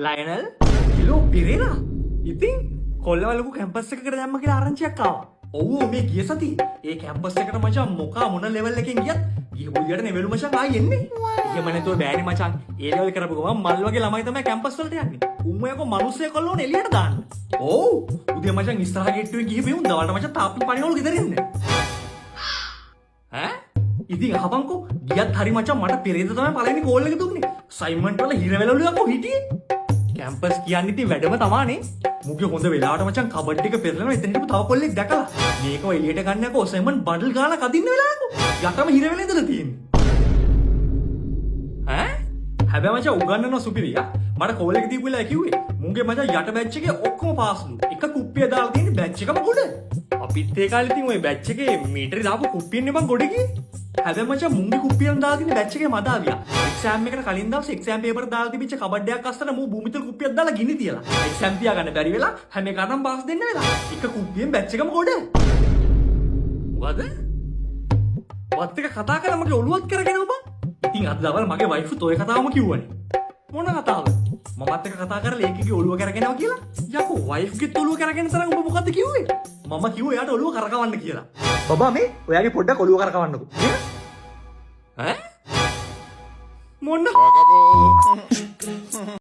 Lionel kilo Perera. ඉතින් කොල්ලව ලොකු campus එකකට දැම්ම කියලා ආරංචියක් ආවා. ඔව් ඔව්, මේ ගිය සතියේ ඒ කැම්පස් එකට මචං මොකා මොන ලෙවල් එකෙන් ගියත් ගියපු විදියට නෙවෙලු මචං ආයි එන්නේ. එහෙම නැතුව බෑනේ මචං. ඒ ලෙවල් කරපු ගමන් මල් වගේ ළමයි තමයි කැම්පස් වලට යන්නේ. උන් ඔයකෝ මිනිස්සු කොල්ලෝ ඕනේ එළියට දාන්න. ඔව්, උදේ මචං ඉස්සරහ ගේට්ටුවෙන් ගිහපු උන් දවල්ට මචං තාප්පෙන් පනිනවලු ගෙදර ඉන්නේ. ඈ, ඉතින් අහපන්කෝ, ගියත් හරි මචං, මට පෙරේද තමයි පළවෙනි කෝල් එක දුන්නේ. අසයින්මන්ට් වල හිර වෙලලු යකෝ හිටියේ. කැම්පස් කියන්නේ ඉතින් වැඩම තමානේ. මුගේ හොඳ වෙලාවට මචං කබඩ් එක පෙරලනවා එතන හිටපු තව කොල්ලෙක් දැකලා. මේකව එළියට ගන්න යකෝ අසයින්මන්ට් බන්ඩල් ගානක් අදින්න වෙලා යකෝ. යටම හිර වෙලා ඉඳලා තියෙන්නේ. ඈ, හැබැයි මචං උගන්නනවා සුපිරියා. මට කෝල් එක දීපු වෙලාව කිව්වේ මුන්ගේ මචං යට බැච් එකේ ඔක්කොම පාස්ලු. එක කුප්පිය දාලා තියෙන්නේ බැච් එකම ගොඩ. අපිත් ඒ කාලේ ඉතින් ඔය බැච් එකේ මීටරේ දාපු කුප්පියෙන් නේ බං ගොඩ ගියේ. හැබැයි මචං මුන්ගේ කුප්පියෙන් දාලා තියෙන බැච් එකේ මදාවියා. එක්සෑම් එකට කලින් දවසේ එක්සෑම් පේපර් දාලා තිබිච්ච කබඩ් එකක් අස්සට මූ භූමිතල කුප්පියක් දාලා ගිනි තියලා. එක්සෑම් තියාගන්න බැරි වෙලා හැම එකටම පාස් දෙන්න වෙලා. එක කුප්පියෙන් බැච් එකම ගොඩ. මොකද? වත් එක කතා කරලා මගේ ඔළුවත් කරගෙන බං. ඉතින් අද දවල් මගේ වයිෆුත් ඔය කතාවම කිව්වනේ. මොන කතාවද? මමත් එක්ක කතා කරලා ඒකගේ ඔළුව කරගෙනවා කියලා. යකෝ, වයිෆ්ගෙත් ඔළුව කරගෙන තරම් උඹ මොකද්ද කිව්වේ? මම කිව්වා එයාට ඔළුව කරකවන්න කියලා. බබා, මේ ඔයාගේ පොඩ්ඩක් ඔළුව කරකවන්නකෝ. නේද? ඈ, මොන